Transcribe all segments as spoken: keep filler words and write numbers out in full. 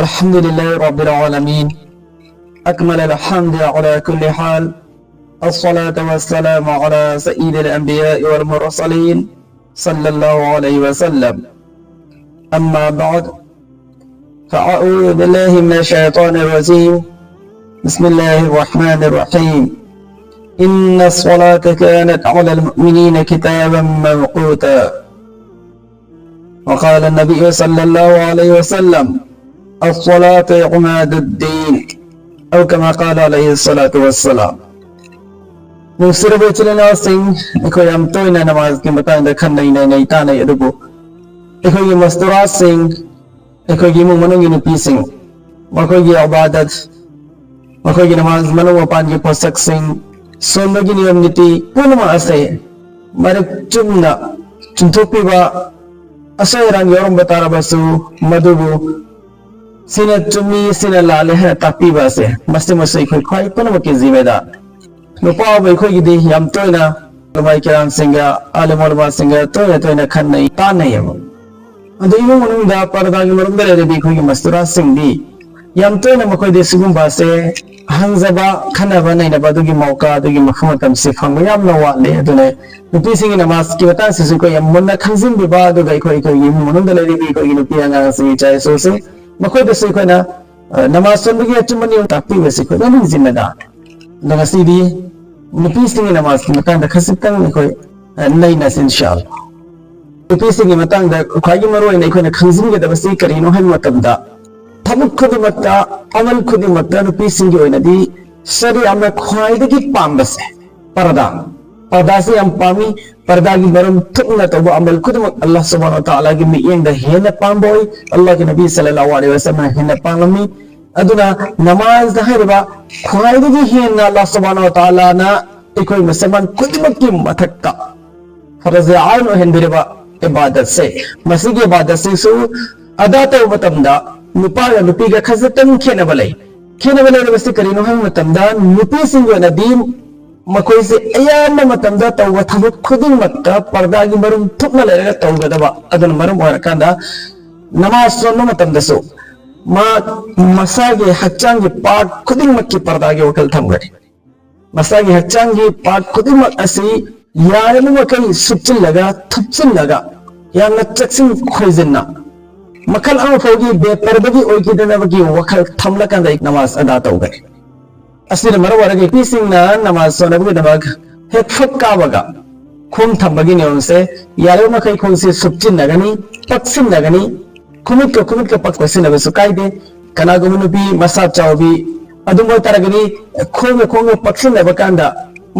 الحمد لله رب العالمين، أكمل الحمد على كل حال، الصلاة والسلام على سيد الأنبياء والمرسلين، صلى الله عليه وسلم. أما بعد، فأعوذ بالله من الشيطان الرجيم. بسم الله الرحمن الرحيم. إن الصلاة كانت على المؤمنين كتابا موقوتا. وقال النبي صلى الله عليه وسلم: الصلاة عماد الدين، أو كما قال عليه الصلاة والسلام. ꯅꯨꯡꯁꯤꯔꯕ ꯏꯆꯤꯜ ꯏꯅꯥꯎꯁꯤꯡ, ꯑꯩꯈꯣꯏ ꯌꯥꯝ ꯇꯣꯏꯅ ꯅꯃꯥꯖꯀꯤ ꯃꯇꯥꯡꯗ ꯈꯟꯅꯩ, ꯅꯩꯅꯩ, ꯇꯥꯅꯩ, ꯑꯗꯨꯕꯨ ꯑꯩꯈꯣꯏꯒꯤ ꯃꯁꯇꯨꯔꯥꯁꯤꯡ, ꯑꯩꯈꯣꯏꯒꯤ ꯏꯃꯨꯡ ꯃꯅꯨꯡꯒꯤ ꯅꯨꯄꯤꯁꯤꯡ, ꯃꯈꯣꯏꯒꯤ ꯏꯕꯥꯗꯠ, ꯃꯈꯣꯏꯒꯤ ꯅꯃꯥꯖ ꯃꯅꯨꯡ ꯃꯄꯥꯟꯒꯤ ꯄꯣꯠꯁꯛꯁꯤꯡ, ꯁꯣꯟꯕꯒꯤ ꯅꯤꯌꯝ ꯅꯤꯇꯤ ꯄꯨꯝꯅꯃꯛ ꯑꯁꯦ ꯃꯔꯤꯛ ꯆꯨꯝꯅ ꯆꯨꯝꯊꯣꯛꯄꯤꯕ, ꯑꯁꯣꯏ ꯑꯔꯥꯟ ꯌꯥꯎꯔꯝꯕ ꯇꯥꯔꯕꯁꯨ ꯃꯗꯨꯕꯨ ꯁꯤꯅ ꯆꯨꯝꯃꯤ, ꯁꯤꯅ ꯂꯥꯜꯂꯦ ꯍꯥꯏꯅ ꯇꯥꯛꯄꯤꯕ ꯑꯁꯦ, ꯃꯁꯤꯃꯁꯨ ꯑꯩꯈꯣꯏ ꯈ꯭ꯋꯥꯏ ꯄꯨꯝꯅꯃꯛꯀꯤ ꯖꯤꯝꯃꯦꯗꯥꯔ꯫ ꯅꯨꯄꯥ ꯑꯣꯏꯕ ꯑꯩꯈꯣꯏꯒꯤꯗꯤ ꯌꯥꯝ ꯇꯣꯏꯅ ꯎꯂꯃꯥꯏ ꯀꯤꯔꯥꯝꯁꯤꯡꯒ, ꯑꯥꯂꯤꯝ ꯎꯂꯃꯥꯁꯤꯡꯒ ꯇꯣꯏꯅ ꯇꯣꯏꯅ ꯈꯟꯅꯩ, ꯇꯥꯟꯅꯩꯌꯦꯕ꯫ ꯑꯗꯨ ꯏꯃꯨꯡ ꯃꯅꯨꯡꯗ ꯄꯔꯗꯥꯒꯤ ꯃꯔꯨꯝꯗ ꯂꯩꯔꯕꯤ ꯑꯩꯈꯣꯏꯒꯤ ꯃꯁꯇꯨꯔꯥꯁꯤꯡꯗꯤ ꯌꯥꯝ ꯇꯣꯏꯅ ꯃꯈꯣꯏꯗꯤ ꯁꯤꯒꯨꯝꯕ ꯑꯁꯦ ꯍꯪꯖꯕ, ꯈꯟꯅꯕ ꯅꯩꯅꯕ ꯑꯗꯨꯒꯤ ꯃꯧꯀꯥ, ꯑꯗꯨꯒꯤ ꯃꯐꯝ ꯃꯇꯝꯁꯦ ꯐꯪꯕ ꯌꯥꯝꯅ ꯋꯥꯠꯂꯦ꯫ ꯑꯗꯨꯅ ꯅꯨꯄꯤꯁꯤꯡꯒꯤ ꯅꯃꯥꯖꯀꯤ ꯃꯇꯥꯡꯁꯤꯁꯨ ꯑꯩꯈꯣꯏ ꯌꯥꯝ ꯃꯨꯟꯅ ꯈꯪꯖꯤꯟꯕꯤꯕ, ꯑꯗꯨꯒ ꯑꯩꯈꯣꯏ, ꯑꯩꯈꯣꯏꯒꯤ ꯏꯃꯨꯡ ꯃꯅꯨꯡꯗ ꯂꯩꯔꯤꯕ ꯑꯩꯈꯣꯏꯒꯤ ꯅꯨꯄꯤ ꯑꯉꯥꯡꯁꯤꯡ, ꯏꯆꯥ ꯏꯁꯨꯁꯤꯡ, ꯃꯈꯣꯏꯗꯁꯨ ꯑꯩꯈꯣꯏꯅ, ꯑ, ꯅꯃꯥꯖ ꯁꯣꯟꯕꯒꯤ ꯑꯆꯨꯝꯕ ꯅꯤꯌꯣꯝ ꯇꯥꯛꯄꯤꯕꯁꯤ ꯑꯩꯈꯣꯏ ꯂꯣꯏꯅ ꯖꯤꯝꯃꯦꯗꯥꯔ꯫ ꯑꯗꯣ ꯉꯁꯤꯗꯤ ꯅꯨꯄꯤꯁꯤꯡꯒꯤ ꯅꯃꯥꯖꯀꯤ ꯃꯇꯥꯡꯗ ꯈꯖꯤꯛꯇꯪ ꯑꯩꯈꯣꯏ, ꯑ, ꯅꯩꯅꯁꯤ, ꯏꯟꯁꯥ ꯑꯜꯂꯥ꯫ ꯅꯨꯄꯤꯁꯤꯡꯒꯤ ꯃꯇꯥꯡꯗ ꯈ꯭ꯋꯥꯏꯒꯤ ꯃꯔꯨ ꯑꯣꯏꯅ ꯑꯩꯈꯣꯏꯅ ꯈꯪꯖꯤꯟꯒꯗꯕꯁꯤ ꯀꯔꯤꯅꯣ ꯍꯥꯏꯕ ꯃꯇꯝꯗ, ꯊꯕꯛ ꯈꯨꯗꯤꯡꯃꯛꯇ, ꯑꯃꯜ ꯈꯨꯗꯤꯡꯃꯛꯇ ꯅꯨꯄꯤꯁꯤꯡꯒꯤ ꯑꯣꯏꯅꯗꯤ ꯁꯔꯤꯌꯥꯅ ꯈ꯭ꯋꯥꯏꯗꯒꯤ ꯄꯥꯝꯕꯁꯦ ꯄꯔꯗꯥ꯫ ꯄꯔꯗꯥꯁꯦ ꯌꯥꯝ ꯄꯥꯝꯃꯤ꯫ ꯄꯔꯗꯥꯒꯤ ꯃꯔꯝ ꯊꯨꯞꯅ ꯇꯧꯕ ꯑꯃꯜ ꯈꯨꯗꯤꯡꯃꯛ ꯑꯜꯂꯥꯍ ꯁꯨꯕꯍꯥꯅꯍꯨ ꯋ ꯇꯥꯂꯥꯒꯤ ꯃꯤꯠꯌꯦꯡꯗ ꯍꯦꯟꯅ ꯄꯥꯝꯕ ꯑꯣꯏ, ꯑꯜꯂꯥꯍꯒꯤ ꯅꯕꯤ ꯁꯜꯂꯜꯂꯥꯍꯨ ꯑꯂꯩꯍꯤ ꯋꯁꯜꯂꯝꯅ ꯍꯦꯟꯅ ꯄꯥꯝꯂꯝꯃꯤ꯫ ꯑꯗꯨꯅ ꯅꯃꯥꯖꯗ ꯍꯥꯏꯔꯤꯕ ꯈ꯭ꯋꯥꯏꯗꯒꯤ ꯍꯦꯟꯅ ꯑꯜꯂꯥꯍ ꯁꯨꯕꯍꯥꯅꯍꯨ ꯋ ꯇꯥꯂꯥꯅ ꯑꯩꯈꯣꯏ ꯃꯨꯁꯜꯃꯥꯟ ꯈꯨꯗꯤꯡꯃꯛꯀꯤ ꯃꯊꯛꯇ ꯐꯔꯖ ꯑꯥꯏꯟ ꯑꯣꯏꯍꯟꯕꯤꯔꯕ ꯏꯕꯥꯗꯠꯁꯦ, ꯃꯁꯤꯒꯤ ꯏꯕꯥꯗꯠꯁꯤꯁꯨ ꯑꯗꯥ ꯇꯧꯕ ꯃꯇꯝꯗ ꯅꯨꯄꯥꯒ ꯅꯨꯄꯤꯒ ꯈꯖꯤꯛꯇꯪ ꯈꯦꯠꯅꯕ ꯂꯩ꯫ ꯈꯦꯠꯅꯕ ꯂꯩꯔꯤꯕꯁꯤ ꯀꯔꯤꯅꯣ ꯍꯥꯏꯕ ꯃꯇꯝꯗ, ꯅꯨꯄꯤꯁꯤꯡꯒꯤ ꯑꯣꯏꯅꯗꯤ ꯃꯈꯣꯏꯁꯦ ꯑꯌꯥꯝꯕ ꯃꯇꯝꯗ ꯇꯧꯕ ꯊꯕꯛ ꯈꯨꯗꯤꯡꯃꯛꯇ ꯄꯔꯗꯥꯒꯤ ꯃꯔꯨꯝ ꯊꯨꯞꯅ ꯂꯩꯔꯒ ꯇꯧꯒꯗꯕ꯫ ꯑꯗꯨꯅ ꯃꯔꯝ ꯑꯣꯏꯔꯀꯥꯟꯗ ꯅꯃꯥꯖ ꯁꯣꯟꯕ ꯃꯇꯝꯗꯁꯨ ꯃꯥ ꯃꯁꯥꯒꯤ ꯍꯛꯆꯥꯡꯒꯤ ꯄꯥꯔꯠ ꯈꯨꯗꯤꯡꯃꯛꯀꯤ ꯄꯔꯗꯥꯒꯤ ꯋꯥꯈꯜ ꯊꯝꯒꯅꯤ꯫ ꯃꯁꯥꯒꯤ ꯍꯛꯆꯥꯡꯒꯤ ꯄꯥꯔꯠ ꯈꯨꯗꯤꯡꯃꯛ ꯑꯁꯤ ꯌꯥꯔꯤꯕ ꯃꯈꯩ ꯁꯨꯞꯆꯤꯜꯂꯒ, ꯊꯨꯞꯆꯤꯜꯂꯒ, ꯌꯥꯝꯅ ꯆꯦꯛꯁꯤꯟ ꯈꯣꯏꯖꯤꯟꯅ, ꯃꯈꯜ ꯑꯃ ꯐꯥꯎꯒꯤ ꯕꯦꯄꯔꯗꯒꯤ ꯑꯣꯏꯈꯤꯗꯅꯕꯒꯤ ꯋꯥꯈꯜ ꯊꯝꯂꯀꯥꯟꯗ ꯑꯩ ꯅꯃꯥꯖ ꯑꯗꯥ ꯇꯧꯒꯅꯤ꯫ ꯑꯁꯤꯅ ꯃꯔꯝ ꯑꯣꯏꯔꯒ ꯅꯨꯄꯤꯁꯤꯡꯅ ꯅꯃꯥꯖ ꯁꯣꯟꯅꯕꯒꯤꯗꯃꯛ ꯍꯦꯛ ꯐꯛ ꯀꯥꯕꯒ ꯈꯣꯡ ꯊꯝꯕꯒꯤ ꯅꯤꯌꯣꯝꯁꯦ ꯌꯥꯔꯤꯕ ꯃꯈꯩ ꯈꯣꯡꯁꯦ ꯁꯨꯞꯆꯤꯟꯅꯒꯅꯤ, ꯄꯛꯁꯤꯟꯅꯒꯅꯤ꯫ ꯈꯨꯃꯤꯠꯀ ꯈꯨꯃꯤꯠꯀ ꯄꯛꯄꯁꯤꯟꯅꯕꯁꯨ ꯀꯥꯏꯗꯦ꯫ ꯀꯅꯥꯒꯨꯝꯕ ꯅꯨꯄꯤ ꯃꯁꯥ ꯆꯥꯎꯕꯤ ꯑꯗꯨꯝ ꯑꯣꯏꯇꯥꯔꯒꯗꯤ ꯈꯣꯡꯒ ꯈꯣꯡꯒ ꯄꯛꯁꯤꯟꯅꯕ ꯀꯥꯟꯗ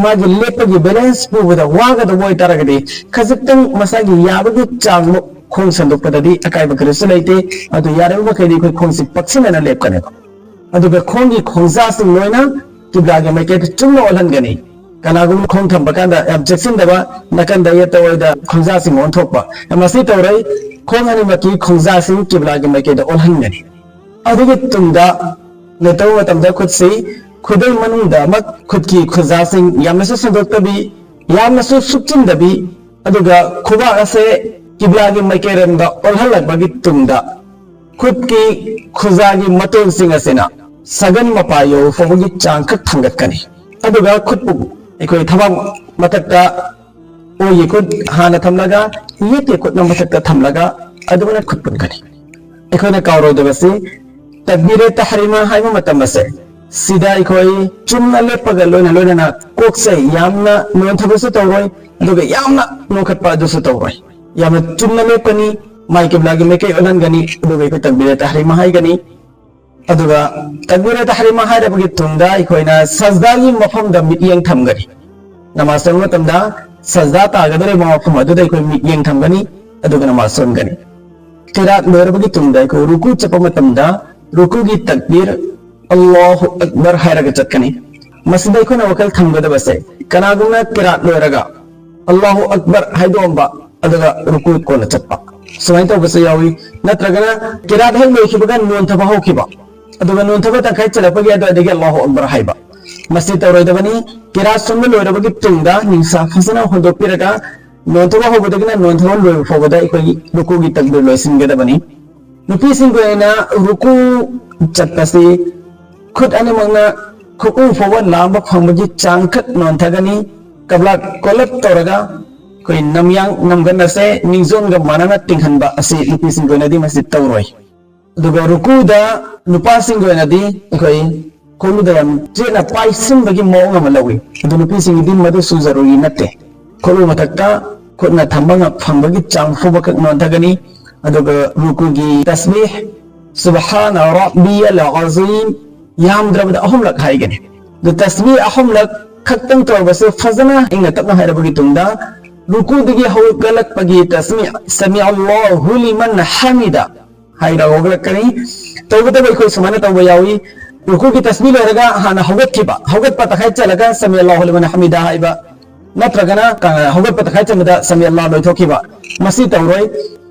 ꯃꯥꯒꯤ ꯂꯦꯞꯄꯒꯤ ꯕꯦꯂꯦꯟꯁ ꯄꯨꯕꯗ ꯋꯥꯒꯗꯕ ꯑꯣꯏꯇꯥꯔꯒꯗꯤ ꯈꯖꯤꯛꯇꯪ ꯃꯁꯥꯒꯤ ꯌꯥꯕꯒꯤ ꯆꯥꯡꯃꯨꯛ ꯈꯣꯡ ꯁꯟꯗꯣꯛꯄꯗꯗꯤ ꯑꯀꯥꯏꯕ ꯀꯔꯤꯁꯨ ꯂꯩꯇꯦ꯫ ꯑꯗꯨ ꯌꯥꯔꯤꯕ ꯃꯈꯩꯗꯤ ꯑꯩꯈꯣꯏ ꯈꯣꯡꯁꯤ ꯄꯛꯁꯤꯟꯅꯅ ꯂꯦꯞꯀꯅꯦꯕ꯫ ꯑꯗꯨꯒ ꯈꯣꯡꯒꯤ ꯈꯣꯡꯖꯥꯁꯤꯡ ꯂꯣꯏꯅ ꯀꯤꯕ꯭ꯂꯥꯒꯤ ꯃꯥꯏꯀꯩꯗ ꯆꯨꯝꯅ ꯑꯣꯜꯍꯟꯒꯅꯤ꯫ ꯀꯅꯥꯒꯨꯝꯕ ꯈꯣꯡ ꯊꯝꯕ ꯀꯥꯟꯗ ꯌꯥꯝ ꯆꯦꯛꯁꯤꯟꯗꯕ, ꯅꯥꯀꯟꯗ ꯌꯦꯠꯇ ꯑꯣꯏꯗ ꯈꯣꯡꯖꯥꯁꯤꯡ ꯑꯣꯟꯊꯣꯛꯄ, ꯃꯁꯤ ꯇꯧꯔꯣꯏ꯫ ꯈꯣꯡ ꯑꯅꯤꯃꯛꯀꯤ ꯈꯣꯡꯖꯥꯁꯤꯡ ꯀꯤꯕ꯭ꯂꯥꯒꯤ ꯃꯥꯏꯀꯩꯗ ꯑꯣꯜꯍꯟꯒꯅꯤ꯫ ꯑꯗꯨꯒꯤ ꯇꯨꯡꯗ ꯂꯦꯞꯇꯕ ꯃꯇꯝꯗ ꯈꯨꯠꯁꯤ ꯈꯨꯗꯩ ꯃꯅꯨꯡꯗ ꯑꯃꯛ ꯈꯨꯠꯀꯤ ꯈꯨꯖꯥꯁꯤꯡ ꯌꯥꯝꯅꯁꯨ ꯁꯟꯗꯣꯛꯇꯕꯤ, ꯌꯥꯝꯅꯁꯨ ꯁꯨꯞꯆꯤꯟꯗꯕꯤ, ꯑꯗꯨꯒ ꯈꯨꯕꯥꯛ ꯑꯁꯦ ꯀꯤꯕ꯭ꯂꯥꯒꯤ ꯃꯥꯏꯀꯩꯔꯣꯝꯗ ꯑꯣꯜꯍꯜꯂꯛꯄꯒꯤ ꯇꯨꯡꯗ ꯈꯨꯠꯀꯤ ꯈꯨꯖꯥꯒꯤ ꯃꯇꯣꯟꯁꯤꯡ ꯑꯁꯤꯅ ꯁꯒꯟ ꯃꯄꯥ ꯌꯧꯕ ꯐꯥꯎꯕꯒꯤ ꯆꯥꯡ ꯈꯛ ꯊꯥꯡꯒꯠꯀꯅꯤ꯫ ꯑꯗꯨꯒ ꯈꯨꯠꯄꯨ ꯑꯩꯈꯣꯏ ꯊꯕꯥꯛ ꯃꯊꯛꯇ ꯑꯣꯏꯒꯤ ꯈꯨꯠ ꯍꯥꯟꯅ ꯊꯝꯂꯒ ꯌꯦꯠꯀꯤ ꯈꯨꯠꯅ ꯃꯊꯛꯇ ꯊꯝꯂꯒ ꯑꯗꯨꯃꯥꯏꯅ ꯈꯨꯠ ꯄꯨꯟꯒꯅꯤ꯫ ꯑꯩꯈꯣꯏꯅ ꯀꯥꯎꯔꯣꯏꯗꯕꯁꯤ ꯇꯛꯕꯤꯔꯦ ꯇꯍꯔꯤꯃꯥ ꯍꯥꯏꯕ ꯃꯇꯝ ꯑꯁꯦ ꯁꯤꯗ ꯑꯩꯈꯣꯏ ꯆꯨꯝꯅ ꯂꯦꯞꯄꯒ ꯂꯣꯏꯅ ꯂꯣꯏꯅꯅ ꯀꯣꯛꯁꯦ ꯌꯥꯝꯅ ꯅꯣꯟꯊꯕꯁꯨ ꯇꯧꯔꯣꯏ, ꯑꯗꯨꯒ ꯌꯥꯝꯅ ꯅꯣꯟꯈꯠꯄ ꯑꯗꯨꯁꯨ ꯇꯧꯔꯣꯏ꯫ ꯌꯥꯝꯅ ꯆꯨꯝꯅ ꯂꯦꯞꯀꯅꯤ, ꯃꯥꯏ ꯀꯤꯕ꯭ꯂꯥꯒꯤ ꯃꯥꯏꯀꯩ ꯑꯣꯜꯍꯟꯒꯅꯤ, ꯑꯗꯨꯒ ꯑꯩꯈꯣꯏ ꯇꯛꯕꯤꯔꯦ ꯇꯍꯔꯤꯃꯥ ꯍꯥꯏꯒꯅꯤ꯫ ꯑꯗꯨꯒ ꯇꯛꯕꯤꯔꯦ ꯇꯍꯔꯤꯃꯥ ꯍꯥꯏꯔꯕꯒꯤ ꯇꯨꯡꯗ ꯑꯩꯈꯣꯏꯅ ꯁꯖꯗꯥꯒꯤ ꯃꯐꯝꯗ ꯃꯤꯠꯌꯦꯡ ꯊꯝꯒꯅꯤ꯫ ꯅꯃꯥꯖ ꯇꯧꯕ ꯃꯇꯝꯗ ꯁꯖꯗꯥ ꯇꯥꯒꯗꯧꯔꯤꯕ ꯃꯐꯝ ꯑꯗꯨꯗ ꯑꯩꯈꯣꯏ ꯃꯤꯠꯌꯦꯡ ꯊꯝꯒꯅꯤ, ꯑꯗꯨꯒ ꯅꯃꯥꯖ ꯁꯣꯟꯒꯅꯤ꯫ ꯀꯤꯔꯥꯠ ꯂꯣꯏꯔꯕꯒꯤ ꯇꯨꯡꯗ ꯑꯩꯈꯣꯏ ꯔꯨꯀꯨ ꯆꯠꯄ ꯃꯇꯝꯗ ꯔꯨꯀꯨꯒꯤ ꯇꯛꯕꯤꯔ "ꯑꯜꯂꯥꯍꯨ ꯑꯛꯕꯔ" ꯍꯥꯏꯔꯒ ꯆꯠꯀꯅꯤ꯫ ꯃꯁꯤꯗ ꯑꯩꯈꯣꯏꯅ ꯋꯥꯈꯜ ꯊꯝꯒꯗꯕꯁꯦ, ꯀꯅꯥꯒꯨꯝꯕ ꯀꯤꯔꯥꯠ ꯂꯣꯏꯔꯒ "ꯑꯜꯂꯥꯍꯨ ꯑꯛꯕꯔ" ꯍꯥꯏꯗꯣꯛꯑꯝꯕ ꯑꯗꯨꯒ ꯔꯨꯀꯨ ꯀꯣꯟꯅ ꯆꯠꯄ, ꯁꯨꯃꯥꯏꯅ ꯇꯧꯕꯁꯨ ꯌꯥꯎꯏ꯫ ꯅꯠꯇ꯭ꯔꯒꯅ ꯀꯤꯔꯥꯠ ꯍꯦꯛ ꯂꯣꯏꯈꯤꯕꯒ ꯅꯣꯟꯊꯕ ꯍꯧꯈꯤꯕ, ꯑꯗꯨꯒ ꯅꯣꯟꯊꯕ ꯇꯪꯈꯥꯏ ꯆꯠꯂꯛꯄꯒꯤ ꯑꯗꯨꯋꯥꯏꯗꯒꯤ "ꯑꯜꯂꯥꯍꯨ ꯑꯛꯕꯔ" ꯍꯥꯏꯕ, ꯃꯁꯤ ꯇꯧꯔꯣꯏꯗꯕꯅꯤ꯫ ꯀꯤꯔꯥꯠ ꯁꯣꯟꯕ ꯂꯣꯏꯔꯕꯒꯤ ꯇꯨꯡꯗ ꯅꯤꯡꯁꯥ ꯐꯖꯅ ꯍꯣꯟꯗꯣꯛꯄꯤꯔꯒ ꯅꯣꯟꯊꯕ ꯍꯧꯕꯗꯒꯤꯅ ꯅꯣꯟꯊꯕ ꯂꯣꯏꯕ ꯐꯥꯎꯕꯗ ꯑꯩꯈꯣꯏꯒꯤ ꯔꯨꯀꯨꯒꯤ ꯇꯛꯕꯤꯔ ꯂꯣꯏꯁꯤꯟꯒꯗꯕꯅꯤ꯫ ꯅꯨꯄꯤꯁꯤꯡꯒꯤ ꯑꯣꯏꯅ ꯔꯨꯀꯨ ꯆꯠꯄꯁꯤ ꯈꯨꯠ ꯑꯅꯤꯃꯛꯅ ꯈꯨꯠꯎ ꯐꯥꯎꯕ ꯂꯥꯝꯕ ꯐꯪꯕꯒꯤ ꯆꯥꯡ ꯈꯛ ꯅꯣꯟꯊꯒꯅꯤ꯫ ꯀꯕ꯭ꯂꯥ ꯀꯣꯜꯂꯞ ꯇꯧꯔꯒ ꯑꯩꯈꯣꯏ ꯅꯝꯌꯥꯡ ꯅꯝꯒꯟ ꯑꯁꯦ ꯅꯤꯡꯖꯣꯟꯒ ꯃꯥꯟꯅꯅ ꯇꯤꯡꯍꯟꯕ ꯑꯁꯤ ꯅꯨꯄꯤꯁꯤꯡꯒꯤ ꯑꯣꯏꯅꯗꯤ ꯃꯁꯤ ꯇꯧꯔꯣꯏ꯫ ꯑꯗꯨꯒ ꯔꯨꯀꯨꯗ ꯅꯨꯄꯥꯁꯤꯡꯒꯤ ꯑꯣꯏꯅꯗꯤ ꯑꯩꯈꯣꯏ ꯈꯣꯡꯗꯨꯗ ꯌꯥꯝ ꯆꯦꯠꯅ ꯄꯥꯏꯁꯤꯟꯕꯒꯤ ꯃꯑꯣꯡ ꯑꯃ ꯂꯧꯏ꯫ ꯑꯗꯨ ꯅꯨꯄꯤꯁꯤꯡꯒꯤꯗꯤ ꯃꯗꯨꯁꯨ ꯖꯔꯨꯔꯤ ꯅꯠꯇꯦ꯫ ꯈꯨꯠꯎ ꯃꯊꯛꯇ ꯈꯨꯠꯅ ꯊꯝꯕ ꯉ-, ꯐꯪꯕꯒꯤ ꯆꯥꯡ ꯐꯥꯎꯕꯈꯛ ꯅꯣꯟꯊꯒꯅꯤ꯫ ꯑꯗꯨꯒ ꯔꯨꯀꯨꯒꯤ ꯇꯁꯕꯤꯍ ꯁꯨꯕꯍꯥꯅ ꯔꯕꯤꯌꯜ ꯑꯖꯤꯝ ꯌꯥꯝꯗ꯭ꯔꯕꯗ ꯑꯍꯨꯝꯂꯛ ꯍꯥꯏꯒꯅꯤ꯫ ꯑꯗꯨ ꯇꯁꯕꯤꯍ ꯑꯍꯨꯝꯂꯛ ꯈꯛꯇꯪ ꯇꯧꯔꯕꯁꯨ ꯐꯖꯅ ꯏꯪꯅ ꯇꯞꯅ ꯍꯥꯏꯔꯕꯒꯤ ꯇꯨꯡꯗ ꯔꯨꯀꯨꯗꯒꯤ ꯍꯧꯒꯠꯂꯛꯄꯒꯤ ꯇꯁꯕꯤꯍ ꯁꯃꯤ ꯑꯜꯂꯥꯍꯨ ꯂꯤꯃꯟ ꯍꯃꯤꯗ ꯍꯥꯏꯔꯒ ꯍꯧꯒꯠꯂꯛꯀꯅꯤ꯫ ꯇꯧꯕꯇꯕꯨ ꯑꯩꯈꯣꯏ ꯁꯨꯃꯥꯏꯅ ꯇꯧꯕ ꯌꯥꯎꯏ꯫ ꯔꯨꯀꯨꯒꯤ ꯇꯁꯕꯤꯍ ꯂꯣꯏꯔꯒ ꯍꯥꯟꯅ ꯍꯧꯒꯠꯈꯤꯕ, ꯍꯧꯒꯠꯄ ꯇꯈꯥꯏ ꯆꯠꯂꯒ ꯁꯃꯤ ꯑꯜꯂꯥꯍꯨ ꯂꯤꯃꯟ ꯍꯃꯤꯗ ꯍꯥꯏꯕ ꯅꯠꯇ꯭ꯔꯒꯅ, ꯑ, ꯍꯧꯒꯠꯄ ꯇꯈꯥꯏ ꯆꯟꯕꯗ ꯁꯃꯤ ꯑꯜꯂꯥꯍ ꯂꯣꯏꯊꯣꯛꯈꯤꯕ, ꯃꯁꯤ ꯇꯧꯔꯣꯏ꯫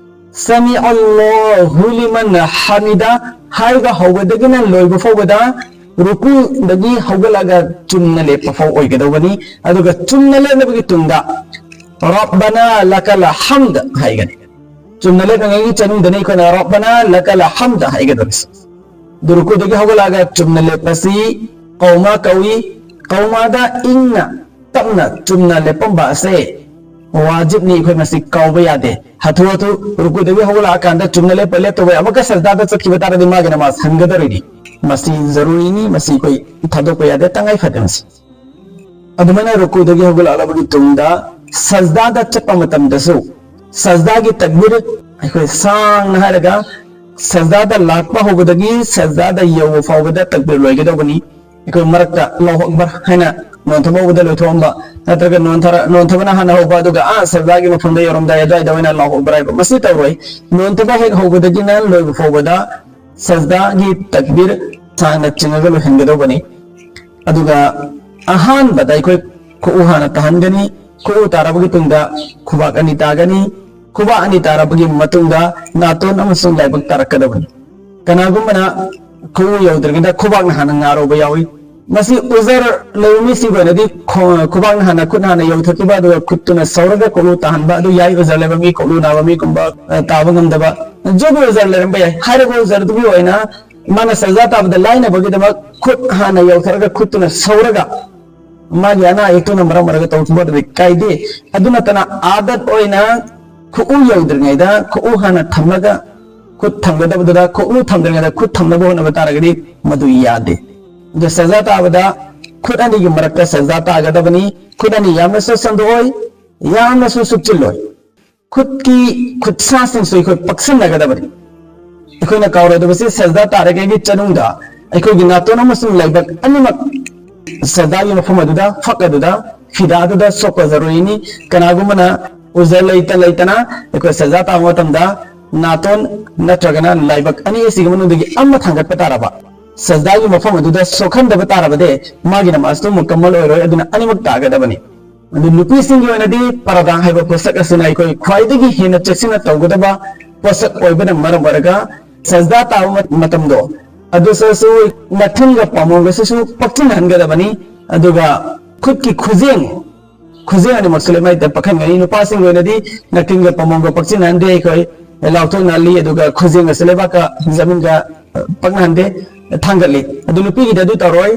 ꯁꯃꯤ ꯑꯜꯂꯥꯍꯨ ꯂꯤꯃꯟ ꯍꯃꯤꯗ ꯍꯥꯏꯕ ꯍꯧꯕꯗꯒꯤꯅ ꯂꯣꯏꯕ ꯐꯥꯎꯕꯗ ꯔꯨꯀꯨꯗꯒꯤ ꯍꯧꯒꯠꯂꯒ ꯆꯨꯝꯅ ꯂꯦꯞꯄ ꯐꯥꯎ ꯑꯣꯏꯒꯗꯧꯕꯅꯤ꯫ ꯑꯗꯨꯒ ꯆꯨꯝꯅ ꯂꯦꯞꯂꯕꯒꯤ ꯇꯨꯡꯗ ꯔꯕꯅ ꯂꯀꯜ ꯍꯝꯗ ꯍꯥꯏꯒꯅꯤ꯫ ꯆꯨꯝꯅ ꯂꯦꯞꯂꯤꯉꯩꯒꯤ ꯆꯅꯨꯡꯗꯅꯤ ꯑꯩꯈꯣꯏꯅ ꯔꯕꯅ ꯂꯀꯜ ꯍꯝꯗ ꯍꯥꯏꯒꯗꯕꯁꯦ꯫ ꯑꯗꯨ ꯔꯨꯀꯨꯗꯒꯤ ꯍꯧꯒꯠꯂꯛꯑꯒ ꯆꯨꯝꯅ ꯂꯦꯞꯄꯁꯤ ꯀꯧꯃꯥ ꯀꯧꯏ꯫ ꯀꯧꯃꯥꯗ ꯏꯪꯅ ꯇꯞꯅ ꯆꯨꯝꯅ ꯂꯦꯞꯄꯝꯕ ꯑꯁꯦ ꯋꯥꯖꯤꯕꯅꯤ, ꯑꯩꯈꯣꯏ ꯃꯁꯤ ꯀꯥꯎꯕ ꯌꯥꯗꯦ꯫ ꯍꯥꯊꯨ ꯍꯥꯊꯨ ꯔꯨꯀꯨꯗꯒꯤ ꯍꯧꯒꯠꯂꯛꯑꯀꯥꯟꯗ ꯆꯨꯝꯅ ꯂꯦꯞꯄ ꯂꯦꯞꯇꯕ ꯑꯃꯨꯛꯀ ꯁꯖꯗꯥꯗ ꯆꯠꯈꯤꯕ ꯇꯥꯔꯗꯤ ꯃꯥꯒꯤ ꯅꯃꯥꯖ ꯍꯟꯒꯗꯧꯔꯤꯅꯤ꯫ ꯃꯁꯤ ꯖꯔꯨꯔꯤꯅꯤ, ꯃꯁꯤ ꯑꯩꯈꯣꯏ ꯊꯥꯗꯣꯛꯄ ꯌꯥꯗꯦ, ꯇꯉꯥꯏ ꯐꯗꯦ ꯃꯁꯤ꯫ ꯑꯗꯨꯃꯥꯏꯅ ꯔꯨꯀꯨꯗꯒꯤ ꯍꯧꯒꯠꯂꯛꯂꯕꯒꯤ ꯇꯨꯡꯗ ꯁꯖꯗꯥꯗ ꯆꯠꯄ ꯃꯇꯝꯗꯁꯨ ꯁꯖꯗꯥꯒꯤ ꯇꯛꯕꯤꯔ ꯑꯩꯈꯣꯏ ꯁꯥꯡꯅ ꯍꯥꯏꯔꯒ ꯁꯖꯗꯥꯗ ꯂꯥꯛꯄ ꯍꯧꯕꯗꯒꯤ ꯁꯖꯗꯥꯗ ꯌꯧꯕ ꯐꯥꯎꯕꯗ ꯇꯛꯕꯤꯔ ꯂꯣꯏꯒꯗꯧꯕꯅꯤ꯫ ꯑꯩꯈꯣꯏ ꯃꯔꯛꯇ ꯑꯜꯂꯥꯍꯨ ꯑꯛꯕꯔ ꯍꯥꯏꯅ ꯅꯣꯟꯊꯕ ꯍꯧꯕꯗ ꯂꯣꯏꯊꯣꯛꯑꯝꯕ ꯅꯠꯇ꯭ꯔꯒ ꯅꯣꯟꯊꯔ-, ꯅꯣꯟꯊꯕꯅ ꯍꯥꯟꯅ ꯍꯧꯕ ꯑꯗꯨꯒ ꯑꯥ ꯁꯖꯗꯥꯒꯤ ꯃꯐꯝꯗ ꯌꯧꯔꯝꯗꯥꯏ ꯑꯗꯨꯋꯥꯏꯗ ꯑꯣꯏꯅ ꯑꯜꯂꯥꯍꯨ ꯑꯛꯕꯔ ꯍꯥꯏꯕ, ꯃꯁꯤ ꯇꯧꯔꯣꯏ꯫ ꯅꯣꯟꯊꯕ ꯍꯦꯛ ꯍꯧꯕꯗꯒꯤꯅ ꯂꯣꯏꯕ ꯐꯥꯎꯕꯗ ꯁꯖꯗꯥꯒꯤ ꯇꯛꯕꯤꯔ ꯁꯥꯡꯅ ꯆꯤꯡꯉꯒ ꯂꯣꯏꯍꯟꯒꯗꯧꯕꯅꯤ꯫ ꯑꯗꯨꯒ ꯑꯍꯥꯟꯕꯗ ꯑꯩꯈꯣꯏ ꯈꯨꯎ ꯍꯥꯟꯅ ꯇꯥꯍꯟꯒꯅꯤ꯫ ꯈꯨꯎ ꯇꯥꯔꯕꯒꯤ ꯇꯨꯡꯗ ꯈꯨꯕꯥꯛ ꯑꯅꯤ ꯇꯥꯒꯅꯤ꯫ ꯈꯨꯕꯥꯛ ꯑꯅꯤ ꯇꯥꯔꯕꯒꯤ ꯃꯇꯨꯡꯗ ꯅꯥꯇꯣꯟ ꯑꯃꯁꯨꯡ ꯂꯥꯏꯕꯛ ꯇꯥꯔꯛꯀꯗꯕꯅꯤ꯫ ꯀꯅꯥꯒꯨꯝꯕꯅ ꯈꯨꯎ ꯌꯧꯗ꯭ꯔꯤꯉꯩꯗ ꯈꯨꯕꯥꯛꯅ ꯍꯥꯟꯅ ꯉꯥꯔꯧꯕ ꯌꯥꯎꯏ꯫ ꯃꯁꯤ ꯎꯖꯔ ꯂꯩꯕ ꯃꯤꯁꯤꯡꯒꯤ ꯑꯣꯏꯅꯗꯤ ꯈꯣ-, ꯈꯨꯕꯥꯛꯅ ꯍꯥꯟꯅ, ꯈꯨꯠꯅ ꯍꯥꯟꯅ ꯌꯧꯊꯣꯛꯈꯤꯕ, ꯑꯗꯨꯒ ꯈꯨꯠꯇꯨꯅ ꯁꯧꯔꯒ ꯀꯣꯛꯂꯨ ꯇꯥꯍꯟꯕ ꯑꯗꯨ ꯌꯥꯏ꯫ ꯎꯖꯔ ꯂꯩꯕ ꯃꯤ, ꯀꯣꯛꯂꯨ ꯅꯥꯕ ꯃꯤꯒꯨꯝꯕ, ꯑ, ꯇꯥꯕ ꯉꯝꯗꯕ, ꯖꯒꯣꯏ ꯎꯖꯔ ꯂꯩꯔꯝꯕ ꯌꯥꯏ꯫ ꯍꯥꯏꯔꯤꯕ ꯎꯖꯔꯗꯨꯒꯤ ꯑꯣꯏꯅ ꯃꯥꯅ ꯁꯖꯗꯥ ꯇꯥꯕꯗ ꯂꯥꯏꯅꯕꯒꯤꯗꯃꯛ ꯈꯨꯠ ꯍꯥꯟꯅ ꯌꯧꯊꯔꯒ ꯈꯨꯠꯇꯨꯅ ꯁꯧꯔꯒ ꯃꯥꯒꯤ ꯑꯅꯥ ꯑꯌꯦꯛꯇꯨꯅ ꯃꯔꯝ ꯑꯣꯏꯔꯒ ꯇꯧꯊꯣꯛꯄ ꯑꯗꯨꯗꯤ ꯀꯥꯏꯗꯦ꯫ ꯑꯗꯨ ꯅꯠꯇꯅ ꯑꯥꯗꯠ ꯑꯣꯏꯅ ꯈꯨꯎ ꯌꯧꯗ꯭ꯔꯤꯉꯩꯗ ꯈꯨꯎ ꯍꯥꯟꯅ ꯊꯝꯂꯒ ꯈꯨꯠ ꯊꯝꯒꯗꯕꯗꯨꯗ ꯈꯨꯎ ꯊꯝꯗ꯭ꯔꯤꯉꯩꯗ ꯈꯨꯠ ꯊꯝꯅꯕ ꯍꯣꯠꯅꯕ ꯇꯥꯔꯒꯗꯤ ꯃꯗꯨ ꯌꯥꯗꯦ꯫ ꯑꯗ ꯁꯖꯗꯥ ꯇꯥꯕꯗ ꯈꯨꯠ ꯑꯅꯤꯒꯤ ꯃꯔꯛꯇ ꯁꯖꯗꯥ ꯇꯥꯒꯗꯕꯅꯤ꯫ ꯈꯨꯠ ꯑꯅꯤ ꯌꯥꯝꯅꯁꯨ ꯁꯟꯗꯣꯛꯑꯣꯏ, ꯌꯥꯝꯅꯁꯨ ꯁꯨꯞꯆꯤꯜꯂꯣꯏ꯫ ꯈꯨꯠꯀꯤ ꯈꯨꯠꯁꯥꯁꯤꯡꯁꯨ ꯑꯩꯈꯣꯏ ꯄꯛꯁꯤꯟꯅꯒꯗꯕꯅꯤ꯫ ꯑꯩꯈꯣꯏꯅ ꯀꯥꯎꯔꯣꯏꯗꯕꯁꯤ ꯁꯖꯗꯥ ꯇꯥꯔꯤꯉꯩꯒꯤ ꯆꯅꯨꯡꯗ ꯑꯩꯈꯣꯏꯒꯤ ꯅꯥꯇꯣꯟ ꯑꯃꯁꯨꯡ ꯂꯥꯏꯕꯛ ꯑꯅꯤꯃꯛ ꯁꯖꯗꯥꯒꯤ ꯃꯐꯝ ꯑꯗꯨꯗ, ꯐꯛ ꯑꯗꯨꯗ, ꯐꯤꯗꯥ ꯑꯗꯨꯗ ꯁꯣꯛꯄ ꯖꯔꯨꯔꯤꯅꯤ꯫ ꯀꯅꯥꯒꯨꯝꯕꯅ ꯎꯖ ꯂꯩꯇ ꯂꯩꯇꯅ ꯑꯩꯈꯣꯏ ꯁꯖꯗꯥ ꯇꯥꯕ ꯃꯇꯝꯗ ꯅꯥꯇꯣꯟ ꯅꯠꯇ꯭ꯔꯒꯅ ꯂꯥꯏꯕꯛ ꯑꯅꯤ ꯑꯁꯤꯒꯤ ꯃꯅꯨꯡꯗꯒꯤ ꯑꯃ ꯊꯥꯡꯒꯠꯄ ꯇꯥꯔꯕ, ꯁꯖꯗꯥꯒꯤ ꯃꯐꯝ ꯑꯗꯨꯗ ꯁꯣꯛꯍꯟꯗꯕ ꯇꯥꯔꯕꯗꯤ ꯃꯥꯒꯤ ꯅꯃꯥꯖꯇꯨ ꯃꯨꯀꯝꯃꯜ ꯑꯣꯏꯔꯣꯏ꯫ ꯑꯗꯨꯅ ꯑꯅꯤꯃꯛ ꯇꯥꯒꯗꯕꯅꯤ꯫ ꯑꯗꯨ ꯅꯨꯄꯤꯁꯤꯡꯒꯤ ꯑꯣꯏꯅꯗꯤ ꯄꯔꯗꯥ ꯍꯥꯏꯕ ꯄꯣꯠꯁꯛ ꯑꯁꯤꯅ ꯑꯩꯈꯣꯏ ꯈ꯭ꯋꯥꯏꯗꯒꯤ ꯍꯦꯟꯅ ꯆꯦꯛꯁꯤꯟꯅ ꯇꯧꯒꯗꯕ ꯄꯣꯠꯁꯛ ꯑꯣꯏꯕꯅ ꯃꯔꯝ ꯑꯣꯏꯔꯒ ꯁꯖꯗꯥ ꯇꯥꯕ ꯃꯇꯝꯗꯣ ꯑꯗꯨꯁꯨ ꯅꯥꯊꯤꯟꯒ ꯄꯥꯃꯣꯡꯒꯁꯤꯁꯨ ꯄꯛꯆꯤꯟꯍꯟꯒꯗꯕꯅꯤ꯫ ꯑꯗꯨꯒ ꯈꯨꯠꯀꯤ ꯈꯨꯖꯦꯡ, ꯈꯨꯖꯦꯡ ꯑꯅꯤꯃꯛꯁꯨ ꯂꯩꯃꯥꯏꯗ ꯄꯛꯍꯟꯒꯅꯤ꯫ ꯅꯨꯄꯥꯁꯤꯡꯒꯤ ꯑꯣꯏꯅꯗꯤ ꯅꯥꯊꯤꯟꯒ ꯄꯥꯃꯣꯡꯒ ꯄꯛꯆꯤꯟꯍꯟꯗꯦ, ꯑꯩꯈꯣꯏ ꯂꯥꯎꯊꯣꯛꯅꯍꯜꯂꯤ, ꯑꯗꯨꯒ ꯈꯨꯖꯦꯡ ꯑꯁꯤ ꯂꯩꯕꯥꯛꯀ ꯖꯃꯤꯟꯒ ꯄꯛꯅꯍꯟꯗꯦ, ꯊꯥꯡꯒꯠꯂꯤ꯫ ꯑꯗꯨ ꯅꯨꯄꯤꯒꯤꯗꯤ ꯑꯗꯨ ꯇꯧꯔꯣꯏ꯫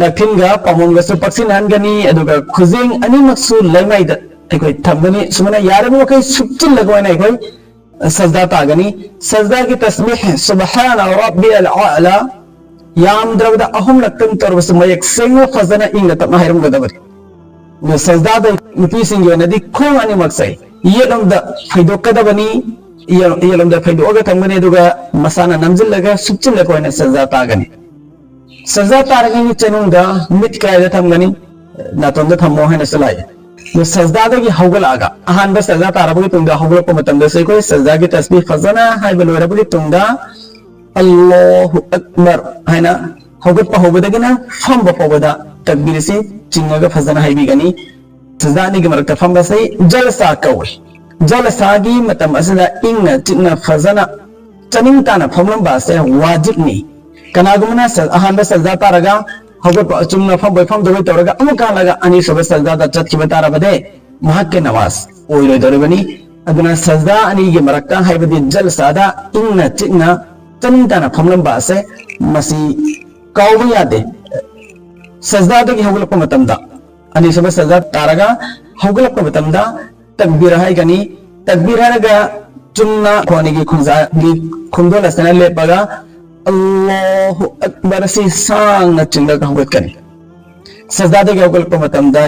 ꯅꯥꯊꯤꯟꯒ ꯄꯥꯃꯣꯡꯒꯁꯨ ꯄꯛꯁꯤꯟꯍꯟꯒꯅꯤ, ꯑꯗꯨꯒ ꯈꯨꯖꯦꯡ ꯑꯅꯤꯃꯛꯁꯨ ꯂꯩꯃꯥꯏꯗ ꯑꯩꯈꯣꯏ ꯊꯝꯒꯅꯤ꯫ ꯁꯨꯃꯥꯏꯅ ꯌꯥꯔꯤꯕ ꯃꯈꯩ ꯁꯨꯞꯆꯤꯜꯂꯒ ꯑꯣꯏꯅ ꯑꯩꯈꯣꯏ ꯁꯖꯗꯥ ꯇꯥꯒꯅꯤ꯫ ꯁꯖꯗꯥꯒꯤ ꯇꯁꯕꯤꯍ "ꯁꯨꯕꯍꯥꯅ ꯔꯕꯤꯌꯜ ꯑꯑꯂꯥ" ꯌꯥꯝꯗ꯭ꯔꯕꯗ ꯑꯍꯨꯝꯂꯛꯇꯪ ꯇꯧꯔꯕꯁꯨ ꯃꯌꯦꯛ ꯁꯦꯡꯅ ꯐꯖꯅ ꯏꯪꯅ ꯇꯞꯅ ꯍꯥꯏꯔꯝꯒꯗꯕꯅꯤ꯫ ꯑꯗꯨ ꯁꯖꯗꯥꯗ ꯅꯨꯄꯤꯁꯤꯡꯒꯤ ꯑꯣꯏꯅꯗꯤ ꯈꯣꯡ ꯑꯅꯤꯃꯛꯁꯦ ꯌꯦꯠꯂꯣꯝꯗ ꯐꯩꯗꯣꯛꯀꯗꯕꯅꯤ꯫ ꯌꯦ-, ꯌꯦꯠꯂꯣꯝꯗ ꯐꯩꯗꯣꯛꯑꯒ ꯊꯝꯒꯅꯤ, ꯑꯗꯨꯒ ꯃꯁꯥꯅ ꯅꯝꯁꯤꯜꯂꯒ ꯁꯨꯞꯆꯤꯜꯂꯒ ꯑꯣꯏꯅ ꯁꯖꯗꯥ ꯇꯥꯒꯅꯤ꯫ ꯁꯖꯗꯥ ꯇꯥꯔꯤꯉꯩꯒꯤ ꯆꯅꯨꯡꯗ ꯃꯤꯠ ꯀꯗꯥꯏꯗ ꯊꯝꯒꯅꯤ? ꯅꯥꯇꯣꯟꯗ ꯊꯝꯃꯣ ꯍꯥꯏꯅꯁꯨ ꯂꯥꯛꯏ꯫ ꯑꯗꯨ ꯁꯖꯗꯥꯗꯒꯤ ꯍꯧꯒꯠꯂꯛꯑꯒ, ꯑꯍꯥꯟꯕ ꯁꯖꯗꯥ ꯇꯥꯔꯕꯒꯤ ꯇꯨꯡꯗ ꯍꯧꯒꯠꯂꯛꯄ ꯃꯇꯝꯗꯁꯨ ꯑꯩꯈꯣꯏ ꯁꯖꯗꯥꯒꯤ ꯇꯁꯕꯤꯍ ꯐꯖꯅ ꯍꯥꯏꯕ ꯂꯣꯏꯔꯕꯒꯤ ꯇꯨꯡꯗ "ꯑꯜꯂꯥꯍꯨ ꯑꯛꯕꯔ" ꯍꯥꯏꯅ ꯍꯧꯒꯠꯄ ꯍꯧꯕꯗꯒꯤꯅ ꯐꯝꯕ ꯐꯥꯎꯕꯗ ꯇꯛꯕꯤꯔꯁꯤ ꯆꯤꯡꯉꯒ ꯐꯖꯅ ꯍꯥꯏꯕꯤꯒꯅꯤ꯫ ꯁꯖꯗꯥ ꯑꯅꯤꯒꯤ ꯃꯔꯛꯇ ꯐꯝꯕꯁꯤ ꯖꯜꯁꯥ ꯀꯧꯏ꯫ ꯖꯜꯁꯥꯒꯤ ꯃꯇꯝ ꯑꯁꯤꯗ ꯏꯪꯅ ꯆꯤꯛꯅ ꯐꯖꯅ ꯆꯥꯅꯤꯡ ꯇꯥꯅ ꯐꯝꯂꯝꯕ ꯑꯁꯦ ꯋꯥꯖꯤꯕꯅꯤ꯫ ꯀꯅꯥꯒꯨꯝꯕꯅ ꯁ-, ꯑꯍꯥꯟꯕ ꯁꯖꯗꯥ ꯇꯥꯔꯒ ꯍꯧꯒꯠꯄ ꯑꯆꯨꯝꯅ ꯐꯝꯕꯣꯏ ꯐꯝꯗꯕꯣꯏ ꯇꯧꯔꯒ ꯑꯃꯨꯛ ꯍꯜꯂꯒ ꯑꯅꯤꯁꯨꯕ ꯁꯖꯗꯥꯗ ꯆꯠꯈꯤꯕ ꯇꯥꯔꯕꯗꯤ ꯃꯍꯥꯛꯀꯤ ꯅꯃꯥꯖ ꯑꯣꯏꯔꯣꯏꯗꯧꯔꯤꯕꯅꯤ꯫ ꯑꯗꯨꯅ ꯁꯖꯗꯥ ꯑꯅꯤꯒꯤ ꯃꯔꯛꯇ, ꯍꯥꯏꯕꯗꯤ ꯖꯜꯁꯥꯗ ꯏꯪꯅ ꯆꯤꯛꯅ ꯆꯅꯤꯡ ꯇꯥꯅ ꯐꯝꯂꯝꯕ ꯑꯁꯦ ꯃꯁꯤ ꯀꯥꯎꯕ ꯌꯥꯗꯦ꯫ ꯁꯖꯗꯥꯗꯒꯤ ꯍꯧꯒꯠꯂꯛꯄ ꯃꯇꯝꯗ, ꯑꯅꯤꯁꯨꯕ ꯁꯖꯗꯥ ꯇꯥꯔꯒ ꯍꯧꯒꯠꯂꯛꯄ ꯃꯇꯝꯗ ꯇꯛꯕꯤꯔ ꯍꯥꯏꯒꯅꯤ꯫ ꯇꯛꯕꯤꯔ ꯍꯥꯏꯔꯒ ꯆꯨꯝꯅ ꯈꯣꯟꯒꯤ ꯈꯣꯡꯖꯥꯒꯤ ꯈꯣꯡꯗꯣꯜ ꯑꯁꯤꯅ ꯂꯦꯞꯄꯒ ꯑꯜꯂꯥꯍꯨ ꯑꯛꯕꯔ ꯑꯁꯤ ꯁꯥꯡꯅ ꯆꯤꯡꯂꯒ ꯍꯧꯒꯠꯀꯅꯤ꯫ ꯁꯖꯗꯥꯗꯒꯤ ꯍꯧꯒꯠꯂꯛꯄ ꯃꯇꯝꯗ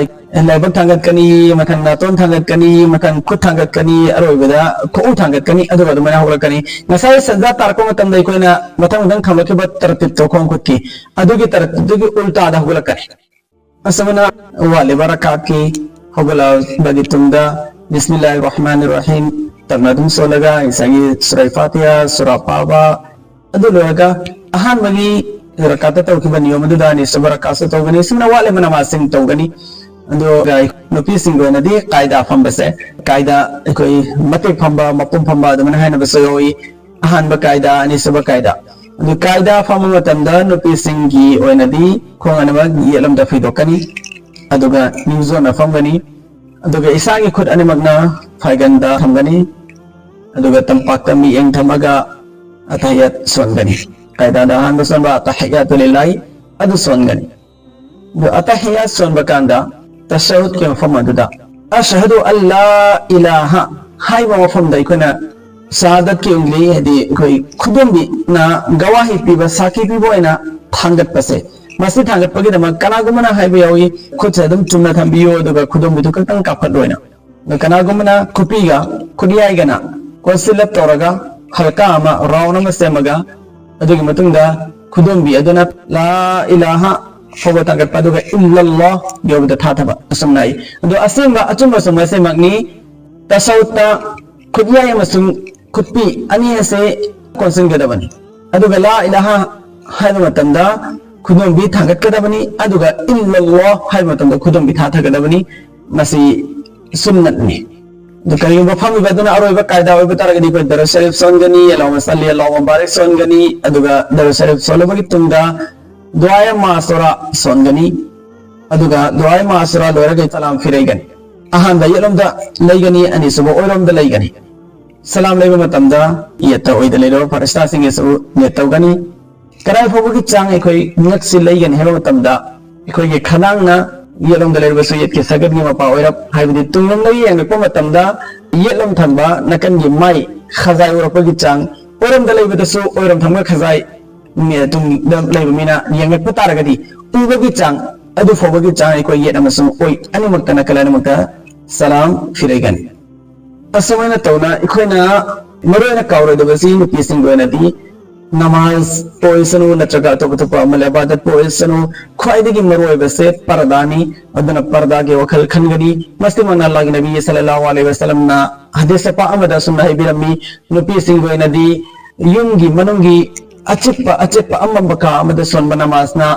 ꯂꯥꯏꯕꯛ ꯊꯥꯡꯒꯠꯀꯅꯤ, ꯃꯊꯪ ꯅꯥꯇꯣꯟ ꯊꯥꯡꯒꯠꯀꯅꯤ, ꯃꯊꯪ ꯈꯨꯠ ꯊꯥꯡꯒꯠꯀꯅꯤ, ꯑꯔꯣꯏꯕꯗ ꯈꯨꯎ ꯊꯥꯡꯒꯠꯀꯅꯤ, ꯑꯗꯨꯒ ꯑꯗꯨꯃꯥꯏꯅ ꯍꯧꯒꯠꯂꯛꯀꯅꯤ꯫ ꯉꯁꯥꯏ ꯁꯖꯗꯥ ꯇꯥꯔꯛꯄ ꯃꯇꯝꯗ ꯑꯩꯈꯣꯏꯅ ꯃꯊꯪ ꯃꯊꯪ ꯊꯝꯂꯛꯈꯤꯕ ꯇꯔꯇꯤꯞꯇꯣ, ꯈꯣꯡ ꯈꯨꯠꯀꯤ, ꯑꯗꯨꯒꯤ ꯇꯔꯇꯤꯞꯇꯨꯒꯤ ꯎꯜꯇꯥꯗ ꯍꯧꯒꯠꯂꯛꯀꯅꯤ꯫ ꯑꯁꯨꯃꯥꯏꯅ ꯋꯥꯠꯂꯤꯕ ꯔꯀꯥꯠꯀꯤ ꯍꯧꯒꯠꯂꯛꯄꯒꯤ ꯇꯨꯡꯗ ꯕꯤꯁꯃꯤꯜꯂꯥꯍꯤꯔ ꯔꯍꯃꯥꯅꯤꯔ ꯔꯍꯤꯝ ꯇꯞꯅ ꯑꯗꯨꯝ ꯁꯣꯜꯂꯒ ꯉꯁꯥꯏꯒꯤ ꯁꯨꯔꯥꯏ ꯐꯥꯇꯤꯍꯥ, ꯁꯨꯔꯥ ꯄꯥꯕ, ꯑꯗꯨ ꯂꯣꯏꯔꯒ ꯑꯍꯥꯟꯕꯒꯤ ꯔꯀꯥꯠꯇ ꯇꯧꯈꯤꯕ ꯅꯤꯌꯣꯝ ꯑꯗꯨꯗ ꯑꯅꯤꯁꯨꯕ ꯔꯀꯥꯠꯁꯨ ꯇꯧꯒꯅꯤ꯫ ꯁꯨꯝꯅ ꯋꯥꯠꯂꯤꯕ ꯅꯃꯥꯖꯁꯤꯡ ꯇꯧꯒꯅꯤ꯫ ꯑꯗꯨꯒ ꯅꯨꯄꯤꯁꯤꯡꯒꯤ ꯑꯣꯏꯅꯗꯤ ꯀꯥꯏꯗꯥ ꯐꯝꯕꯁꯦ, ꯀꯥꯏꯗꯥ ꯑꯩꯈꯣꯏ ꯃꯇꯦꯛ ꯐꯝꯕ, ꯃꯄꯨꯝ ꯐꯝꯕ ꯑꯗꯨꯃꯥꯏꯅ ꯍꯥꯏꯅꯕꯁꯨ ꯌꯥꯎꯏ꯫ ꯑꯍꯥꯟꯕ ꯀꯥꯏꯗꯥ, ꯑꯅꯤꯁꯨꯕ ꯀꯥꯏꯗꯥ꯫ ꯑꯗꯨ ꯀꯥꯏꯗꯥ ꯐꯝꯕ ꯃꯇꯝꯗ ꯅꯨꯄꯤꯁꯤꯡꯒꯤ ꯑꯣꯏꯅꯗꯤ ꯈꯣꯡ ꯑꯅꯤꯃꯛ ꯌꯦꯠꯂꯣꯝꯗ ꯐꯩꯗꯣꯛꯀꯅꯤ, ꯑꯗꯨꯒ ꯅꯤꯡꯖꯣꯟꯅ ꯐꯝꯒꯅꯤ꯫ ꯑꯗꯨꯒ ꯏꯁꯥꯒꯤ ꯈꯨꯠ ꯑꯅꯤꯃꯛꯅ ꯐꯥꯏꯒꯟꯗ ꯊꯝꯒꯅꯤ꯫ ꯑꯗꯨꯒ ꯇꯝꯄꯥꯛꯇ ꯃꯤꯠꯌꯦꯡ ꯊꯝꯃꯒ ꯑꯇꯍꯤꯌꯥꯠ ꯁꯣꯟꯒꯅꯤ꯫ ꯀꯥꯏꯗꯥꯗ ꯑꯍꯥꯟꯕ ꯁꯣꯟꯕ ꯑꯇꯍꯤꯌꯥꯇꯨ ꯂꯤꯜꯂꯥꯍꯤ ꯑꯗꯨ ꯁꯣꯟꯒꯅꯤ꯫ ꯑꯗꯨ ꯑꯇꯍꯤꯌꯥꯠ ꯁꯣꯟꯕ ꯀꯥꯟꯗ ꯇꯁꯍꯨꯗꯀꯤ ꯃꯐꯝ ꯑꯗꯨꯗ ꯑꯁꯍꯗꯨ ꯑꯜꯂꯥ ꯏꯂꯥꯍ ꯍꯥꯏꯕ ꯃꯐꯝꯗ ꯑꯩꯈꯣꯏꯅ ꯁꯍꯥꯗꯠꯀꯤ ꯎꯡꯂꯤ, ꯍꯥꯏꯗꯤ ꯑꯩꯈꯣꯏ ꯈꯨꯗꯣꯝꯕꯤꯅ ꯒꯋꯥꯍꯤ ꯄꯤꯕ, ꯁꯥꯈꯤ ꯄꯤꯕ ꯑꯣꯏꯅ ꯊꯥꯡꯒꯠꯄꯁꯦ, ꯃꯁꯤ ꯊꯥꯡꯒꯠꯄꯒꯤꯗꯃꯛ ꯀꯅꯥꯒꯨꯝꯕꯅ ꯍꯥꯏꯕ ꯌꯥꯎꯏ, ꯈꯨꯠꯁꯦ ꯑꯗꯨꯝ ꯆꯨꯝꯅ ꯊꯝꯕꯤꯌꯨ ꯑꯗꯨꯒ ꯈꯨꯗꯣꯝꯕꯤꯗꯨ ꯈꯛꯇꯪ ꯀꯥꯞꯈꯠꯂꯣꯏꯅ꯫ ꯑꯗꯣ ꯀꯅꯥꯒꯨꯝꯕꯅ ꯈꯨꯠꯄꯤꯒ ꯈꯨꯠꯌꯥꯏꯒꯅ ꯀꯣꯟꯁꯤꯜꯂꯞ ꯇꯧꯔꯒ ꯍꯜꯀꯥ ꯑꯃ, ꯔꯥꯎꯟ ꯑꯃ ꯁꯦꯝꯃꯒ, ꯑꯗꯨꯒꯤ ꯃꯇꯨꯡꯗ ꯈꯨꯗꯣꯝꯕꯤ ꯑꯗꯨꯅ ꯂꯥ ꯏꯂꯥꯍ ꯐꯥꯎꯕ ꯊꯥꯡꯒꯠꯄ, ꯑꯗꯨꯒ ꯏꯜꯂꯜꯂꯥꯍ ꯌꯧꯕꯗ ꯊꯥꯊꯕ, ꯑꯁꯨꯝꯅ ꯍꯥꯏ꯫ ꯑꯗꯣ ꯑꯁꯦꯡꯕ ꯑꯆꯨꯝꯕ ꯁꯨꯝ ꯑꯁꯤꯃꯛꯅꯤ꯫ ꯇꯁꯍꯨꯗꯇ ꯈꯨꯠꯌꯥꯏ ꯑꯃꯁꯨꯡ ꯈꯨꯠꯄꯤ ꯑꯅꯤ ꯑꯁꯦ ꯀꯣꯟꯁꯤꯟꯒꯗꯕꯅꯤ꯫ ꯑꯗꯨꯒ ꯂꯥ ꯏꯂꯥꯍ ꯍꯥꯏꯕ ꯃꯇꯝꯗ ꯈꯨꯗꯣꯝꯕꯤ ꯊꯥꯡꯒꯠꯀꯗꯕꯅꯤ, ꯑꯗꯨꯒ ꯏꯜꯂꯜꯂꯥꯍ ꯍꯥꯏꯕ ꯃꯇꯝꯗ ꯈꯨꯗꯣꯝꯕꯤ ꯊꯥꯊꯒꯗꯕꯅꯤ꯫ ꯃꯁꯤ ꯁꯨꯟꯅꯠꯅꯤ꯫ ꯑꯗꯨ ꯀꯔꯤꯒꯨꯝꯕ ꯐꯝꯃꯤꯕ ꯑꯗꯨꯅ ꯑꯔꯣꯏꯕ ꯀꯥꯏꯗꯥ ꯑꯣꯏꯕ ꯇꯥꯔꯒꯗꯤ ꯑꯩꯈꯣꯏ ꯗꯔꯨꯗ ꯁꯔꯤꯐ ꯁꯣꯟꯒꯅꯤ, ꯑꯜꯂꯥꯍꯨꯝꯃ ꯁꯜꯂꯤ, ꯑꯜꯂꯥꯍꯨꯝꯃ ꯕꯥꯔꯤꯛ ꯁꯣꯟꯒꯅꯤ, ꯑꯗꯨꯒ ꯗꯔꯨꯗ ꯁꯔꯤꯐ ꯁꯣꯜꯂꯕꯒꯤ ꯇꯨꯡꯗ ꯗꯨꯋꯥꯏ ꯃꯥꯁꯨꯔꯥ ꯁꯣꯟꯒꯅꯤ꯫ ꯑꯗꯨꯒ ꯗꯨꯋꯥꯏ ꯃꯥꯁꯨꯔꯥ ꯂꯣꯏꯔꯒ ꯁꯂꯥꯝ ꯐꯤꯔꯩꯒꯅꯤ꯫ ꯑꯍꯥꯟꯕ ꯌꯦꯠꯂꯣꯝꯗ ꯂꯩꯒꯅꯤ, ꯑꯅꯤꯁꯨꯕ ꯑꯣꯏꯔꯣꯝꯗ ꯂꯩꯒꯅꯤ꯫ ꯁꯂꯥꯝ ꯂꯩꯕ ꯃꯇꯝꯗ ꯌꯦꯠꯇ ꯑꯣꯏꯗ ꯂꯩꯔꯕ ꯐꯔꯤꯁꯇꯥꯁꯤꯡꯒꯤꯁꯨ ꯅꯤꯌꯠ ꯇꯧꯒꯅꯤ꯫ ꯀꯗꯥꯏ ꯐꯥꯎꯕꯒꯤ ꯆꯥꯡ ꯑꯩꯈꯣꯏ ꯉꯛꯁꯤ ꯂꯩꯒꯅꯤ ꯍꯥꯏꯕ ꯃꯇꯝꯗ, ꯑꯩꯈꯣꯏꯒꯤ ꯈꯗꯥꯡꯅ ꯌꯦꯠꯂꯣꯝꯗ ꯂꯩꯔꯕꯁꯨ ꯌꯦꯠꯀꯤ ꯁꯒꯠꯒꯤ ꯃꯄꯥ ꯑꯣꯏꯔꯞ, ꯍꯥꯏꯕꯗꯤ ꯇꯨꯡꯂꯣꯝꯗꯒꯤ ꯌꯦꯡꯂꯛꯄ ꯃꯇꯝꯗ ꯌꯦꯠꯂꯣꯝ ꯊꯪꯕ ꯅꯥꯀꯟꯒꯤ ꯃꯥꯏ ꯈꯖꯥꯏ ꯎꯔꯛꯄꯒꯤ ꯆꯥꯡ, ꯑꯣꯏꯔꯣꯝꯗ ꯂꯩꯕꯗꯁꯨ ꯑꯣꯏꯔꯣꯝ ꯊꯪꯕ ꯈꯖꯥꯏ, ꯃꯤ-, ꯇꯨꯡꯗ ꯂꯩꯕ ꯃꯤꯅ ꯌꯦꯡꯂꯛꯄ ꯇꯥꯔꯒꯗꯤ ꯎꯕꯒꯤ ꯆꯥꯡ, ꯑꯗꯨ ꯐꯥꯎꯕꯒꯤ ꯆꯥꯡ ꯑꯩꯈꯣꯏ ꯌꯦꯠ ꯑꯃꯁꯨꯡ ꯑꯣꯏ ꯑꯅꯤꯃꯛꯇ ꯅꯥꯀꯜ ꯑꯅꯤꯃꯛꯇ ꯁꯂꯥꯝ ꯐꯤꯔꯩꯒꯅꯤ꯫ ꯑꯁꯨꯃꯥꯏꯅ ꯇꯧꯅ ꯑꯩꯈꯣꯏꯅ ꯃꯔꯨ ꯑꯣꯏꯅ ꯀꯥꯎꯔꯣꯏꯗꯕꯁꯤ ꯅꯨꯄꯤꯁꯤꯡꯒꯤ ꯑꯣꯏꯅꯗꯤ ꯅꯃꯥꯖ ꯑꯣꯏꯁꯅꯨ ꯅꯠꯇ꯭ꯔꯒ ꯑꯇꯣꯞ ꯑꯇꯣꯞꯄ ꯑꯃꯜ ꯏꯕꯥꯗꯠꯄꯨ ꯑꯣꯏꯁꯅꯨ, ꯈ꯭ꯋꯥꯏꯗꯒꯤ ꯃꯔꯨ ꯑꯣꯏꯕꯁꯦ ꯄꯔꯗꯥꯅꯤ꯫ ꯑꯗꯨꯅ ꯄꯔꯗꯥꯒꯤ ꯋꯥꯈꯜ ꯈꯟꯒꯅꯤ꯫ ꯃꯁꯤꯃꯛꯅ ꯑꯜꯂꯥꯍꯒꯤ ꯅꯕꯤ ꯁꯜꯂꯜꯂꯥꯍꯨ ꯑꯂꯩꯍꯤ ꯋꯁꯜꯂꯝꯅ ꯍꯗꯤꯁ ꯆꯄꯥꯛ ꯑꯃꯗ ꯑꯁꯨꯝꯅ ꯍꯥꯏꯕꯤꯔꯝꯃꯤ, ꯅꯨꯄꯤꯁꯤꯡꯒꯤ ꯑꯣꯏꯅꯗꯤ ꯌꯨꯝꯒꯤ ꯃꯅꯨꯡꯒꯤ ꯑꯆꯤꯛꯄ, ꯑꯆꯦꯠꯄ ꯑꯃꯝꯕ ꯀꯥ ꯑꯃꯗ ꯁꯣꯟꯕ ꯅꯃꯥꯖꯅ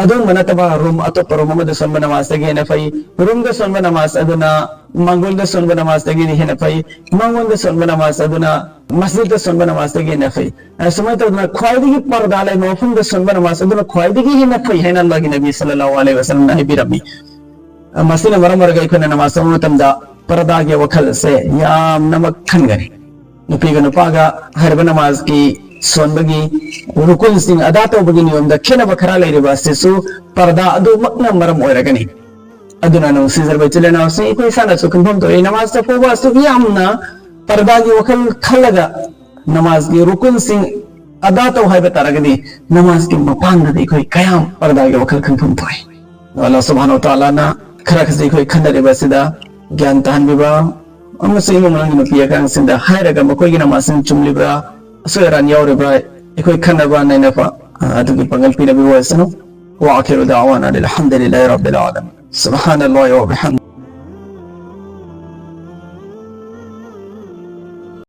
ꯑꯗꯨꯒꯨꯝꯕ ꯅꯠꯇꯕ ꯔꯨꯝ, ꯑꯇꯣꯞꯄ ꯔꯨꯝ ꯑꯃꯗ ꯁꯣꯟꯕ ꯅꯃꯥꯖꯇꯒꯤ ꯍꯦꯟꯅ ꯐꯩ꯫ ꯔꯨꯝꯗ ꯁꯣꯟꯕ ꯅꯃꯥꯖ ꯑꯗꯨꯅ ꯃꯥꯡꯒꯣꯜꯗ ꯁꯣꯟꯕ ꯅꯃꯥꯖꯇꯒꯤꯗꯤ ꯍꯦꯟꯅ ꯐꯩ꯫ ꯃꯥꯡꯒꯣꯜꯗ ꯁꯣꯟꯕ ꯅꯃꯥꯖ ꯑꯗꯨꯅ ꯃꯁꯖꯤꯗꯇ ꯁꯣꯟꯕ ꯅꯃꯥꯖꯇꯒꯤ ꯍꯦꯟꯅ ꯐꯩ꯫ ꯑ, ꯁꯨꯃꯥꯏꯅ ꯇꯧꯗꯅ ꯈ꯭ꯋꯥꯏꯗꯒꯤ ꯄꯔꯗꯥ ꯂꯩꯕ ꯃꯐꯝꯗ ꯁꯣꯟꯕ ꯅꯃꯥꯖ ꯑꯗꯨꯅ ꯈ꯭ꯋꯥꯏꯗꯒꯤ ꯍꯦꯟꯅ ꯐꯩ ꯍꯥꯏꯅ ꯑꯜꯂꯥꯍꯒꯤ ꯅꯕꯤ ꯁꯜꯂꯜꯂꯥꯍꯨ ꯑꯂꯩꯍꯤ ꯋꯁꯜꯂꯝꯅ ꯍꯥꯏꯕꯤꯔꯝꯃꯤ꯫ ꯑ, ꯃꯁꯤꯅ ꯃꯔꯝ ꯑꯣꯏꯔꯒ ꯑꯩꯈꯣꯏꯅ ꯅꯃꯥꯖ ꯁꯣꯟꯕ ꯃꯇꯝꯗ ꯄꯔꯗꯥꯒꯤ ꯋꯥꯈꯜ ꯑꯁꯦ ꯌꯥꯝꯅꯃꯛ ꯈꯟꯒꯅꯤ꯫ ꯅꯨꯄꯤꯒ ꯅꯨꯄꯥꯒ ꯍꯥꯏꯔꯤꯕ ꯅꯃꯥꯖꯀꯤ ꯁꯣꯟꯕꯒꯤ ꯔꯨꯀꯨꯟꯁꯤꯡ ꯑꯗꯥ ꯇꯧꯕꯒꯤ ꯅꯤꯌꯣꯝꯗ ꯈꯦꯠꯅꯕ ꯈꯔ ꯂꯩꯔꯤꯕ ꯑꯁꯤꯁꯨ ꯄꯔꯗꯥ ꯑꯗꯨꯃꯛꯅ ꯃꯔꯝ ꯑꯣꯏꯔꯒꯅꯤ꯫ ꯑꯗꯨꯅ ꯅꯨꯡꯁꯤꯖꯔꯕ ꯏꯆꯤꯜ ꯏꯅꯥꯎꯁꯤꯡ, ꯑꯩꯈꯣꯏ ꯏꯁꯥꯅꯁꯨ ꯈꯟꯐꯝ ꯊꯣꯛꯏ, ꯅꯃꯥꯖ ꯆꯠꯄꯕꯨ ꯑꯁꯨꯛ ꯌꯥꯝꯅ ꯄꯔꯗꯥꯒꯤ ꯋꯥꯈꯜ ꯈꯜꯂꯒ ꯅꯃꯥꯖꯀꯤ ꯔꯨꯀꯨꯟꯁꯤꯡ ꯑꯗꯥ ꯇꯧ ꯍꯥꯏꯕ ꯇꯥꯔꯒꯗꯤ, ꯅꯃꯥꯖꯀꯤ ꯃꯄꯥꯟꯗꯗꯤ ꯑꯩꯈꯣꯏ ꯀꯌꯥꯝ ꯄꯔꯗꯥꯒꯤ ꯋꯥꯈꯜ ꯈꯟꯐꯝ ꯊꯣꯛꯏ? ꯑꯗꯣ ꯑꯜꯂꯥꯍ ꯁꯨꯕꯍꯥꯅꯍꯨ ꯋ ꯇꯥꯂꯥꯅ ꯈꯔ ꯈꯖꯤꯛ ꯑꯩꯈꯣꯏ ꯈꯟꯅꯔꯤꯕ ꯑꯁꯤꯗ ꯒ꯭ꯌꯥꯟ ꯇꯥꯍꯟꯕꯤꯕ ꯑꯃꯁꯨꯡ ꯏꯃꯨꯡ ꯃꯅꯨꯡꯒꯤ ꯅꯨꯄꯤ ꯑꯉꯥꯡꯁꯤꯡꯗ ꯍꯥꯏꯔꯒ ꯃꯈꯣꯏꯒꯤ ꯅꯃꯥꯖꯁꯤꯡ ꯆꯨꯝꯂꯤꯕ꯭ꯔꯥ, ꯑꯁꯣꯏ ꯑꯔꯥꯟ ꯌꯥꯎꯔꯤꯕ꯭ꯔꯥ, ꯑꯩꯈꯣꯏ ꯈꯟꯅꯕ ꯅꯩꯅꯕ, ꯑ, ꯑꯗꯨꯒꯤ ꯄꯥꯡꯒꯜ ꯄꯤꯅꯕꯤꯕ ꯑꯣꯏꯁꯅꯨ꯫ وآخر دعوانا أن الحمد لله رب العالمين. سبحان الله وبحمده.